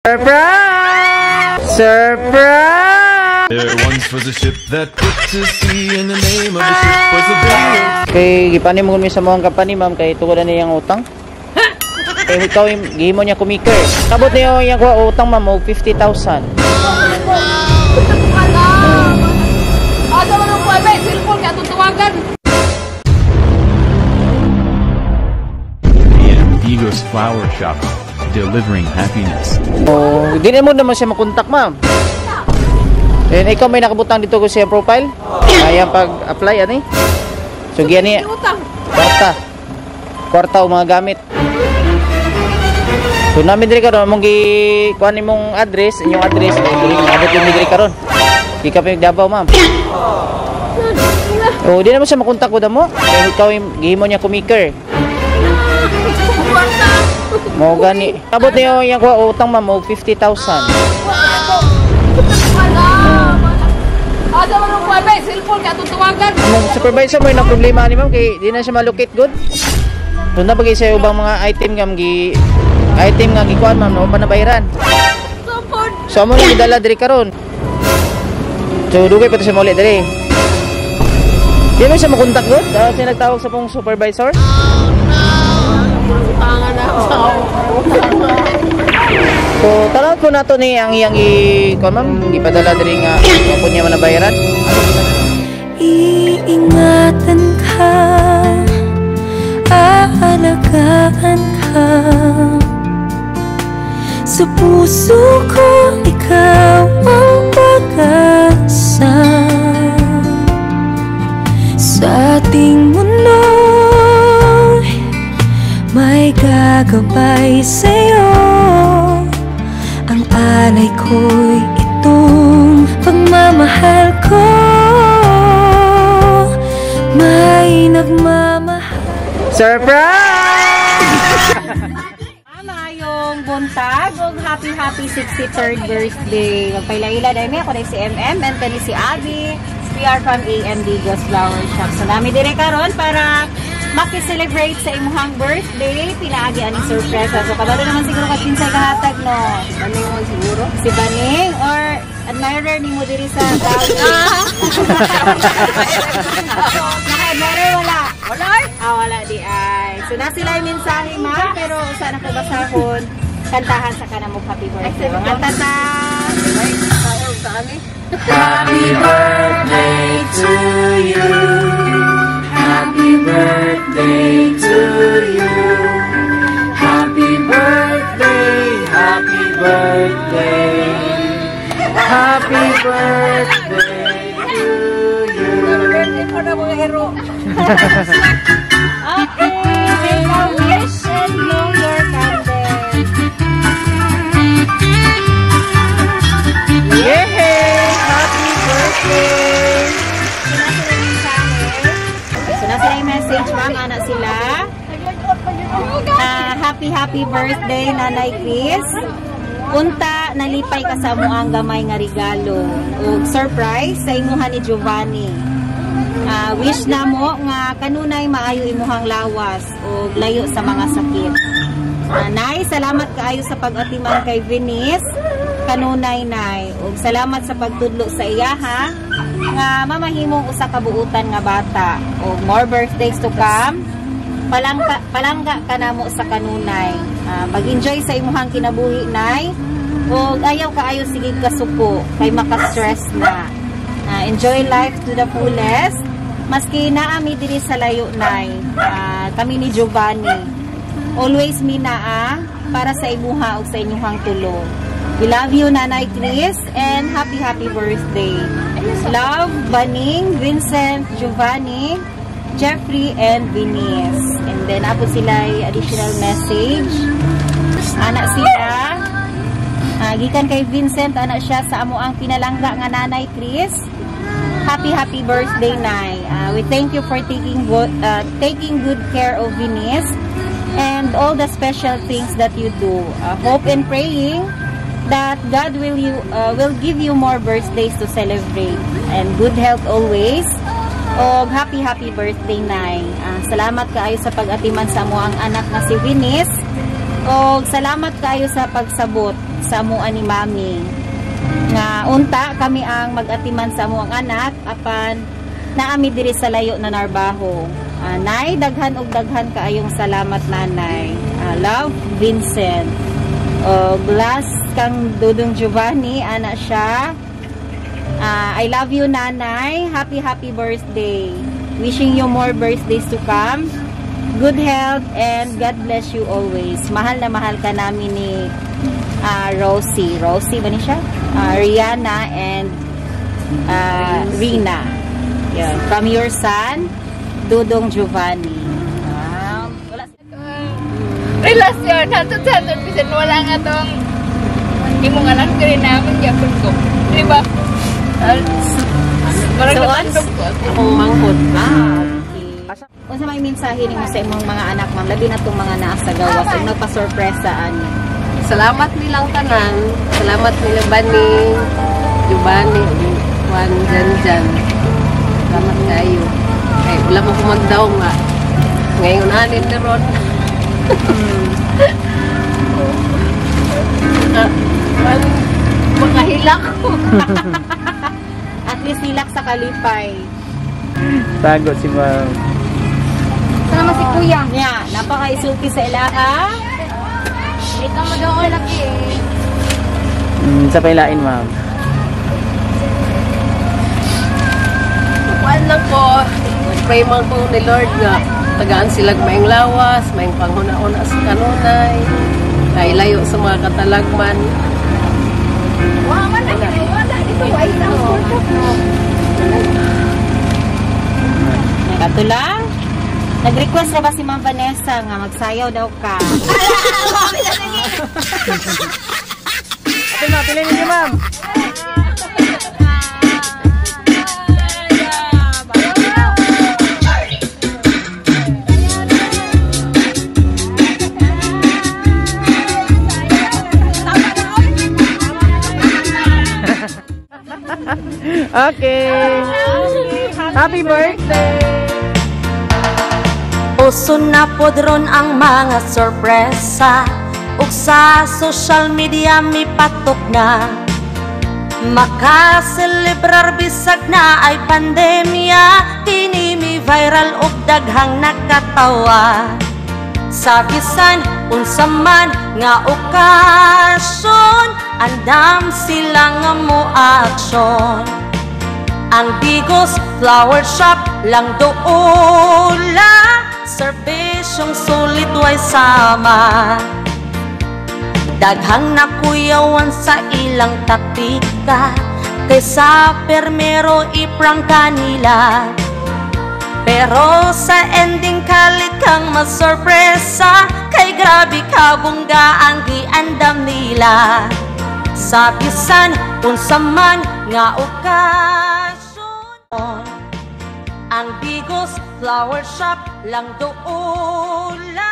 Surprise! Surprise! There once was a ship that put to sea, and the name of the ship was the Bill. Kay gipani mo mi sa mga company, ma'am, kay tungod na niyang utang. Kay ikaw yung gihimo niya kumiker. Kabot niyo iyang kuha utang, ma'am, og 50,000. Ada man ang kuwan, cellphone kaya tutuwagan. AM Digos Flower Shop, delivering happiness. Oh, di na mo naman siya makontak, ma'am. Then ikaw may nakabutang dito ko sa iyang profile. Ayan pag-apply ani. So giyan niya Utang. Kwarta. Kwarta o mga gamit. So namin diri karon mong gi kuan nimong address, inyong address kay diri maabot yung diri karon. Di ka pa yung Davao, ma'am. Oh, di naman siya makontak ko damo. Kay ikaw yung gihimo niya kumiker. Mo gani. Abot niyo iyang kuha utang, ma'am, og 50,000. Ada man ang kuwan, cellphone kaya tutuwagan. Among supervisor mo yung problema ni ma'am kay di na siya malocate good. So na bagay sa ubang mga item nga gi item nga gikuan, ma'am, no pa nabayaran. Support. So amo ni gidala diri karon. So dugay pa to siya muli diri. Di mo siya makontak good? Siya nagtawag sa pong supervisor? Utangan na. So tanaw po nato ni ang iyang i kuan, ma'am, gipadala diri nga wa po niya manabayaran. Iingatan ka, aalagaan ka. Sa puso ko, ikaw ang pag-asa. Sa ating mundo, may gagabay sa'yo. Ang alay ko'y itong pagmamahal ko. May nagmamahal. Surprise! Maayong buntag ug happy happy 63rd birthday. Magpailaila dahil mi ako dahil si MM and kani si Abby. We are from AM Digos Flower Shop. So nami dire karon para maki-celebrate sa imuhang birthday. Pinaagi aning surpresa. So kabalo naman siguro ka kinsay kahatag, no. Baning mo siguro. Si Baning or admirer nimo diri sa Davao. Naka-admirer wala? Wala. Ah, wala di ay. So na sila yung mensahe, ma'am, pero usa na ko basahon. Kantahan sa kanamo happy birthday. Mga tata. Happy birthday to you. Happy birthday to you. Happy birthday, happy birthday. Happy birthday to you. Birthday po na mga hero. Okay, make a wish and blow your candle. Yay! Happy birthday! So na sila yung mensahe. So na sila yung message, ma'am. Ana sila. Ah, happy happy birthday, Nanay Chris. Unta nalipay ka sa amuang gamay nga regalo ug surprise sa imuha ni Giovanni. Ah, wish namo nga kanunay maayo imuhang lawas ug layo sa mga sakit. Ah, Nay, salamat kaayo sa pag-atiman kay Venice. Kanunay, Nay, ug salamat sa pagtudlo sa iyaha nga mamahimong usa ka buutan nga bata ug more birthdays to come. Palangka, palangga ka namo sa kanunay. Ah, pag-enjoy sa imuhang kinabuhi, Nay. Ug ayaw kaayo sige kasuko kay maka-stress na. Ah, enjoy life to the fullest. Maski naami diri sa layo, Nay. Ah, kami ni Giovanni. Always mi naa para sa imuha ug sa inyuhang tulo. We love you, Nanay Chris, and happy happy birthday. Love, Baning, Vincent, Giovanni, Jeffrey, and Venice. And then, apo sila ay additional message. Anak sila. Ah, gikan kay Vincent, anak siya sa amo ang pinalangga nga Nanay Chris. Happy happy birthday, Nay. Ah, we thank you for taking good care of Venice and all the special things that you do. Hope and praying that God will give you more birthdays to celebrate and good health always. Og happy happy birthday, Nay. Ah, salamat kaayo sa pag-atiman sa amo ang anak nga si Venice. Og salamat kaayo sa pagsabot. sa amuan ni Mami. Nga unta kami ang mag-atiman sa amuang anak apan naami diri sa layo na narbaho. Nay, daghan og daghan kaayong salamat, nanay. Love, Vincent. Og last kang Dudong Giovanni, ana siya. I love you, nanay. Happy, happy birthday. Wishing you more birthdays to come. Good health and God bless you always. Mahal na mahal ka namin ni Rosie. Rosie ba ni siya? Rihanna and Rina. Yun. From your son, Dudong Giovanni. Wow. Wala. Relasyon, hantod sa hantod, bisan wala nga tong imong anak diri na akong gyapon ko. Di ba? Parang So, natandog ko. Akong manghod. Ah, okay. Unsa may mensahe nimo sa imong mga anak, ma'am, labi na tong mga naa sa gawas ug nagpa-sorpresa ani? Salamat nilang tanan. Salamat nila Bani, Giovanni, Juan, Jan Jan. Salamat kayo. Ay, wala mo kumagdaw nga. Ngayon anin na ron. Makahilak ko. At least nilak sa kalipay. Tago si ma'am. Sana man si kuya. Nya, napakaisulti sa ilaha. Ikaw mo daw laki eh. Sa pailain, ma'am. Kuan lang ko. Pray man ko ni Lord nga tagaan sila maing lawas, maing panghuna-una sa kanunay. Ay layo sa mga katalagman. Wa man na wala dito ay sa. Kato lang. Nag-request na ba si Ma'am Vanessa nga magsayaw daw ka? Ate, ma'am, pili ninyo, ma'am. Okay. Happy birthday! Uso na pod ron ang mga sorpresa ug sa social media mipatok na. Makaselebrar bisag na ay pandemya, kini mi viral ug daghang nakatawa. Sa bisan unsa man nga okasyon, andam sila nga mo aksyon. Ang Digos Flower Shop lang doula, serbisyong sulit way sama. Daghang nakuyawan sa ilang taktika, kaysa permero iprangka nila. Pero sa ending kalit kang masorpresa, kay grabe kabungga ang giandam nila. Sa bisan unsa man nga okasyon, ang Digos Flower Shop lang doula.